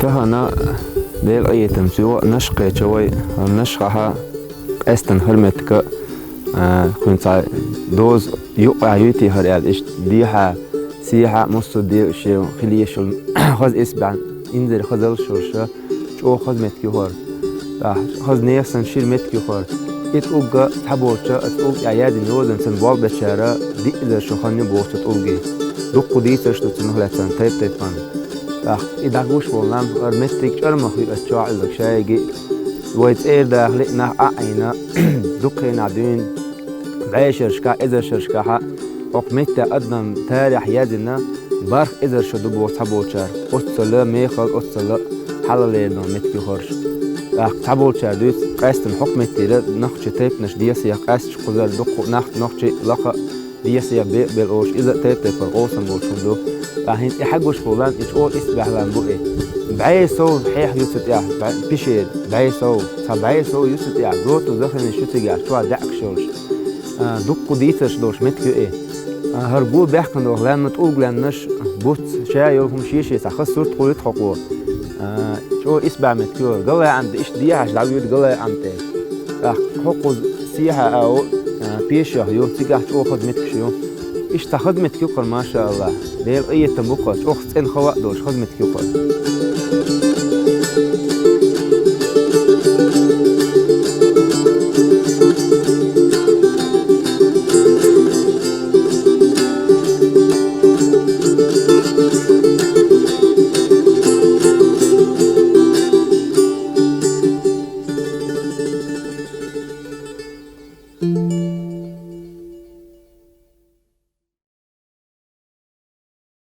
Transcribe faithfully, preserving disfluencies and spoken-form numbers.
Тахана Делан къинхетамца юха а Нашха кхаьча вай, хӀара Нашхахь къаьстина хӀара меттиг, а, кхуьнан цхьа доза юкъахь юй те хӀара аьлла, иштта дехьа, сехьа а, массо а декъашхо хила езаш йолу хаза исбаьхьа, инзаре хазаллаш йолуш, чӀогӀа хаза меттиг ю хӀара. ТӀаккха хаза нехан санна шира меттиг ю хӀара. И тӀулг цхьаболчу, аса тӀулга тӀехь яздина йозанца болх бечара диъ эзар шо хан ю боху цу тӀулган. Дуккха дийцарш ду цунах лаьцна тайп-тайпана. ТӀаккха и дӀагуш волу лам, хӀара меттиг чӀармах ю аса чохь а уьлларг шайги. Вай цӀера дахале а нах а Ӏийна, дукха хенахь дуьйна, бӀешерашкахь, эзаршерашкахь а, хӀокху меттехь адам тарихь яздина, барх эзар шо ду боху цхьаболчара. Оццул мехала, оццул хьалха лерина меттиг ю хӀорш. ТӀаккха цхьаболчара дуьйцу, къаьстина хӀокху меттера нохчийн тайпанаш дехьа-сехьа къаьсташ кхузара дуккха а нах, нохчий а, лакха а, дехьа-сехьа бекъабелла олуш, иза а тайп-тайпана къовсам болуш хӀума ду. Ткъа хӀинца и хьагуш болу лам, и чӀогӀа исбаьхьа лам бу и. БӀе сов хьех ю цу тӀехь, бӀе-, пещера, бӀе сов, цхьа бӀе сов ю цу тӀехь, золото захоронений ю цигахь, чохь даьӀахкаш йолуш. А, дуккха дийцарш долуш меттиг ю и. А, хӀара го баьккхина долу лам, тӀулг лаьмнаш, буц, ша йолу хӀума шен-шен цхьа хаза сурт хуьлуьйту хӀокхо. А, чӀогӀа исбаьхьа меттиг ю хӀара. Галай Ӏам тӀе, иштта дехьаш дӀавоьду Галай Ӏам тӀе. ТӀаккха хӀокхуза сехьа а ву, а, пешех ю, цигахь чӀогӀа хаза меттигаш ю. Иштта хаза меттиг ю хӀара, машааллахӀ. Делан къинхетам бу хӀара, чӀогӀа цӀена хӀаваъ долуш хаза меттиг ю хӀара.